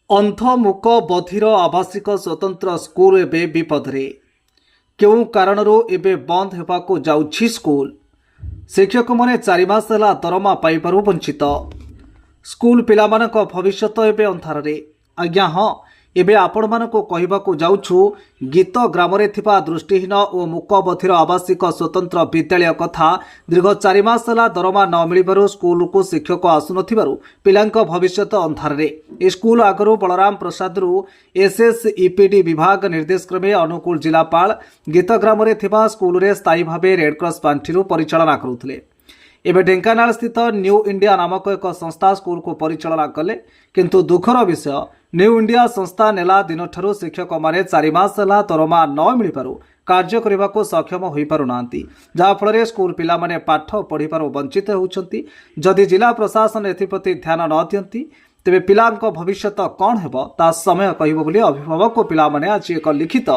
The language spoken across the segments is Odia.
ଅନ୍ଧ, ମୂକ, ବଧିର ଆବାସିକ ସ୍ୱତନ୍ତ୍ର ସ୍କୁଲ ଏବେ ବିପଦରେ। କେଉଁ କାରଣରୁ ଏବେ ବନ୍ଦ ହେବାକୁ ଯାଉଛି ସ୍କୁଲ? ଶିକ୍ଷକମାନେ 4 ମାସ ହେଲା ଦରମା ପାଇବାରୁ ବଞ୍ଚିତ। ସ୍କୁଲ ପିଲାମାନଙ୍କ ଭବିଷ୍ୟତ ଏବେ ଅନ୍ଧାରରେ। ଆଜ୍ଞା ହଁ, ଏବେ ଆପଣମାନଙ୍କୁ କହିବାକୁ ଯାଉଛୁ ଗୀତ ଗ୍ରାମରେ ଥିବା ଦୃଷ୍ଟିହୀନ ଓ ମୂକ ବଧିର ଆବାସିକ ସ୍ୱତନ୍ତ୍ର ବିଦ୍ୟାଳୟ କଥା। ଦୀର୍ଘ 4 ମାସ ହେଲା ଦରମା ନ ମିଳିବାରୁ ସ୍କୁଲକୁ ଶିକ୍ଷକ ଆସୁନଥିବାରୁ ପିଲାଙ୍କ ଭବିଷ୍ୟତ ଅନ୍ଧାରରେ। ଏ ସ୍କୁଲ ଆଗରୁ ବଳରାମ ପ୍ରସାଦରୁ ଏସ୍ଏସ୍ଇପିଡି ବିଭାଗ ନିର୍ଦ୍ଦେଶ କ୍ରମେ ଅନୁଗୁଳ ଜିଲ୍ଲାପାଳ ଗୀତ ଗ୍ରାମରେ ଥିବା ସ୍କୁଲରେ ସ୍ଥାୟୀ ଭାବେ ରେଡ୍କ୍ରସ୍ ପାଣ୍ଠିରୁ ପରିଚାଳନା କରୁଥିଲେ। ଏବେ ଢେଙ୍କାନାଳ ସ୍ଥିତ ନ୍ୟୁ ଇଣ୍ଡିଆ ନାମକ ଏକ ସଂସ୍ଥା ସ୍କୁଲକୁ ପରିଚାଳନା କଲେ। କିନ୍ତୁ ଦୁଃଖର ବିଷୟ, ନ୍ୟୁ ଇଣ୍ଡିଆ ସଂସ୍ଥା ନେଲା ଦିନଠାରୁ ଶିକ୍ଷକମାନେ 4 ମାସ ହେଲା ଦରମା ନ ମିଳିବାରୁ କାର୍ଯ୍ୟ କରିବାକୁ ସକ୍ଷମ ହୋଇପାରୁନାହାନ୍ତି, ଯାହାଫଳରେ ସ୍କୁଲ ପିଲାମାନେ ପାଠ ପଢ଼ିବାରୁ ବଞ୍ଚିତ ହେଉଛନ୍ତି। ଯଦି ଜିଲ୍ଲା ପ୍ରଶାସନ ଏଥିପ୍ରତି ଧ୍ୟାନ ନ ଦିଅନ୍ତି, ତେବେ ପିଲାଙ୍କ ଭବିଷ୍ୟତ କ'ଣ ହେବ ତାହା ସମୟ କହିବ ବୋଲି ଅଭିଭାବକ ଓ ପିଲାମାନେ ଆଜି ଏକ ଲିଖିତ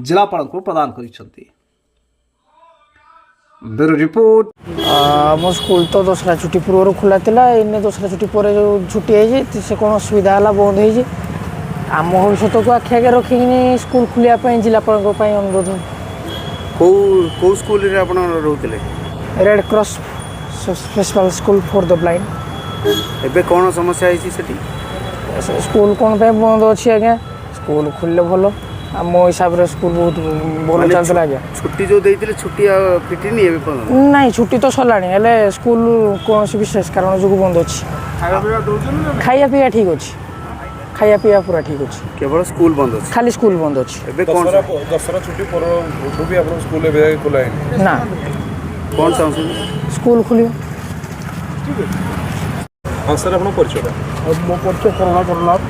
ଜିଲ୍ଲାପାଳଙ୍କୁ ପ୍ରଦାନ କରିଛନ୍ତି। Bureau report. ଆମ ସ୍କୁଲ ତ ଦଶହରା ଛୁଟି ପୂର୍ବରୁ ଖୋଲା ଥିଲା। ଏଇନେ ଦଶହରା ଛୁଟି ପରେ ଯେଉଁ ଛୁଟି ହେଇଛି, ସେ କ'ଣ ଅସୁବିଧା ହେଲା, ବନ୍ଦ ହେଇଛି। ଆମ ଭବିଷ୍ୟତକୁ ଆଖି ଆଗରେ ରଖିକିନି ସ୍କୁଲ ଖୋଲିବା ପାଇଁ ଜିଲ୍ଲାପାଳଙ୍କ ପାଇଁ ଅନୁରୋଧ। କେଉଁ କେଉଁ ସ୍କୁଲରେ ଆପଣ ରହୁଥିଲେ? Red Cross Special School for the Blind. ଏବେ କ'ଣ ସମସ୍ୟା ହେଇଛି ସେଠି? ସ୍କୁଲ କ'ଣ ପାଇଁ ବନ୍ଦ ଅଛି ଆଜ୍ଞା? ସ୍କୁଲ ଖୋଲିଲେ ଭଲ। ଆମ ହିସାବରେ ସ୍କୁଲ ବହୁତ ଭଲ ମାନେ ଚାଲିଥିଲା ଆଜ୍ଞା। ଛୁଟି ଯେଉଁ ଦେଇଥିଲେ, ଛୁଟି ଆଉ ଫିଟିନି ଏବେ ପର୍ଯ୍ୟନ୍ତ? ନାଇଁ, ଛୁଟି ତ ସରିଲାଣି, ହେଲେ ସ୍କୁଲ କୌଣସି ବିଶେଷ କାରଣ ଯୋଗୁଁ ବନ୍ଦ ଅଛି। ଖାଇବା ପିଇବା ଠିକ୍ ଅଛି, ଖାଇବା ପିଇବା ପୁରା ଠିକ୍ ଅଛି। କେବଳ ସ୍କୁଲ ବନ୍ଦ ଅଛି? ଖାଲି ସ୍କୁଲ ବନ୍ଦ ଅଛି। ଏବେ କ'ଣ ଦଶହରା ଦଶହରା ଛୁଟି ପରଠୁ ବି ଆପଣଙ୍କ ସ୍କୁଲ ଏବେ ଯାଏ ଖୋଲା ହେଇନି? ନା। କ'ଣ ଚାହୁଁଛନ୍ତି? ସ୍କୁଲ ଖୋଲିବ। ହଁ ସାର୍, ଆପଣଙ୍କ ପରିଚୟଟା? ମୋ ପରିଚୟ କରୁଣାକର ନାଥ,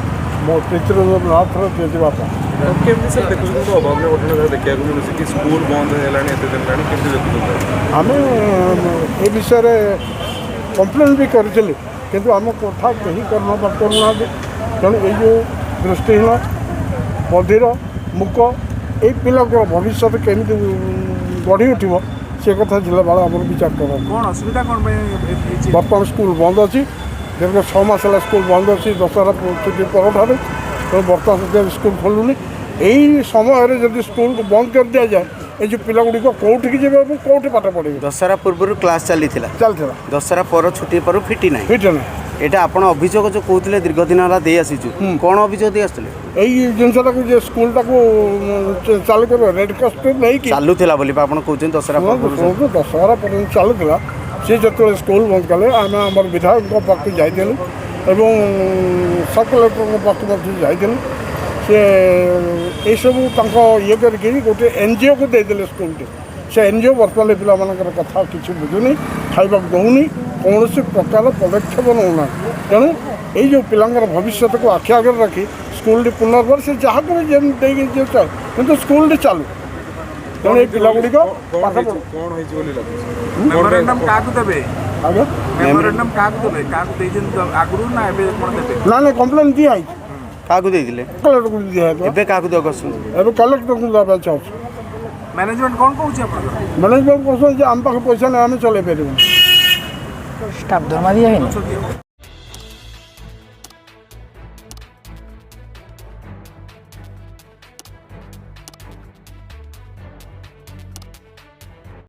ମୋ ପ୍ରୀତିରଞ୍ଜନ ନାଥର ଜେଜେବାପା। କେମିତି ସାର୍ ଦେଖୁଛନ୍ତି ତ, ଅଭାବନୀୟ ଘଟଣା ଯାହା ଦେଖିବାକୁ ମିଳୁଛି କି ସ୍କୁଲ ବନ୍ଦ ହେଲାଣି ଏତେ ଦିନ ହେଲାଣି, କେମିତି ଦେଖୁଛନ୍ତି? ଆମେ ଏ ବିଷୟରେ କମ୍ପ୍ଲେନ୍ ବି କରିଥିଲୁ, କିନ୍ତୁ ଆମ କଥା କେହି କରୁନାହାନ୍ତି। ତେଣୁ ଏଇ ଯେଉଁ ଦୃଷ୍ଟିହୀନ, ବଧିର, ମୂକ ଏଇ ପିଲାଙ୍କର ଭବିଷ୍ୟତ କେମିତି ଗଢ଼ି ଉଠିବ, ସେ କଥା ଜିଲ୍ଲାପାଳ ଆମର ବିଚାର କରନ୍ତୁ। କ'ଣ ଅସୁବିଧା କ'ଣ ପାଇଁ ହେଇଛି? ବର୍ତ୍ତମାନ ସ୍କୁଲ ବନ୍ଦ ଅଛି। ଦୀର୍ଘ 6 ମାସ ହେଲା ସ୍କୁଲ ବନ୍ଦ ଅଛି, ଦଶହରା ଛୁଟି ପରଠାରୁ। ତେଣୁ ବର୍ତ୍ତମାନ ସୁଦ୍ଧା ସ୍କୁଲ ଖୋଲୁନି। ଏଇ ସମୟରେ ଯଦି ସ୍କୁଲକୁ ବନ୍ଦ କରିଦିଆଯାଏ, ଏଇ ଯେଉଁ ପିଲାଗୁଡ଼ିକ କେଉଁଠିକି ଯିବେ ଏବଂ କେଉଁଠି ପାଠ ପଢ଼ିବେ? ଦଶହରା ପୂର୍ବରୁ କ୍ଲାସ୍ ଚାଲିଥିଲା? ଚାଲିଥିଲା। ଦଶହରା ପର ଛୁଟି ପର ଫିଟି ନାହିଁ? ଫିଟେ ନାହିଁ। ଏଇଟା ଆପଣ ଅଭିଯୋଗ ଯେଉଁ କହୁଥିଲେ ଦୀର୍ଘ ଦିନ ହେଲା ଦେଇ ଆସିଛୁ, କ'ଣ ଅଭିଯୋଗ ଦେଇ ଆସୁଥିଲେ? ଏଇ ଜିନିଷଟାକୁ ଯେ ସ୍କୁଲଟାକୁ ଚାଲୁ କରିବ, ରେଡ୍ କ୍ରସ୍ ନେଇକି। ଚାଲୁଥିଲା ବୋଲି ବା ଆପଣ କହୁଛନ୍ତି ଦଶହରା ଶୁଣନ୍ତୁ, ପୂର୍ବରୁ? ଶୁଣନ୍ତୁ, ଦଶହରା ପର୍ଯ୍ୟନ୍ତ ଚାଲୁଥିଲା। ସିଏ ଯେତେବେଳେ ସ୍କୁଲ ବନ୍ଦ କଲେ, ଆମେ ଆମର ବିଧାୟକଙ୍କ ପାଖକୁ ଯାଇଥିଲୁ ଏବଂ ସବ୍ କଲେକ୍ଟରଙ୍କ ପାଖକୁ ମଧ୍ୟ ଯାଇଥିଲୁ। ସେ ଏଇସବୁ ତାଙ୍କ ଇଏ କରିକି ଗୋଟେ ଏନ୍ଜିଓକୁ ଦେଇଦେଲେ ସ୍କୁଲଟି। ସେ ଏନ୍ଜିଓ ବର୍ତ୍ତମାନ ଏ ପିଲାମାନଙ୍କର କଥା କିଛି ବୁଝୁନି, ଖାଇବାକୁ ଦେଉନି, କୌଣସି ପ୍ରକାର ପଦକ୍ଷେପ ନେଉନାହିଁ। ତେଣୁ ଏଇ ଯେଉଁ ପିଲାଙ୍କର ଭବିଷ୍ୟତକୁ ଆଖି ଆଗରେ ରଖି ସ୍କୁଲଟି ପୁନର୍ବାର ସେ ଯାହାକୁ ବି ଯେମିତି ଦେଇକି ଯିଏ ଚାଲୁ, କିନ୍ତୁ ସ୍କୁଲଟି ଚାଲୁ। ତେଣୁ ଏଇ ପିଲାଗୁଡ଼ିକ କ'ଣ ପାଠ ହେଇଛି ପଢ଼ୁ। କ'ଣ ହେଇଛି ବୋଲି ଲାଗୁଛି? ମେମୋରାଣ୍ଡମ୍ କାହାକୁ ଦେବେ? ଆଜ୍ଞା? ମେମୋରାଣ୍ଡମ୍ କାହାକୁ ଦେବେ? କାହାକୁ ଦେଇଛନ୍ତି ତ ଆଗରୁ ନା ଏବେ କ'ଣ ଦେବେ? ନା ନା, କମ୍ପ୍ଲେନ୍ ଦିଆହେଇଛି। କାହାକୁ ଦେଇଥିଲେ? କଲେକ୍ଟରକୁ ଦିଆହେଇଥିଲା। ଏବେ କାହାକୁ ଦେବାକୁ ଆସୁଛନ୍ତି? ଏବେ କଲେକ୍ଟରଙ୍କୁ ଦେବା ପାଇଁ ଚାହୁଁଛୁ। ମ୍ୟାନେଜମେଣ୍ଟ କ'ଣ କହୁଛି ଆପଣଙ୍କର? ମ୍ୟାନେଜମେଣ୍ଟ କହୁଛନ୍ତି ଯେ ଆମ ପାଖେ ପଇସା ନାହିଁ, ଆମେ ଚଲେଇ ପାରିବୁନି। ଷ୍ଟାଫ୍ ଦରମା ଦିଆ ହେଇନି। ଅଛନ୍ତି।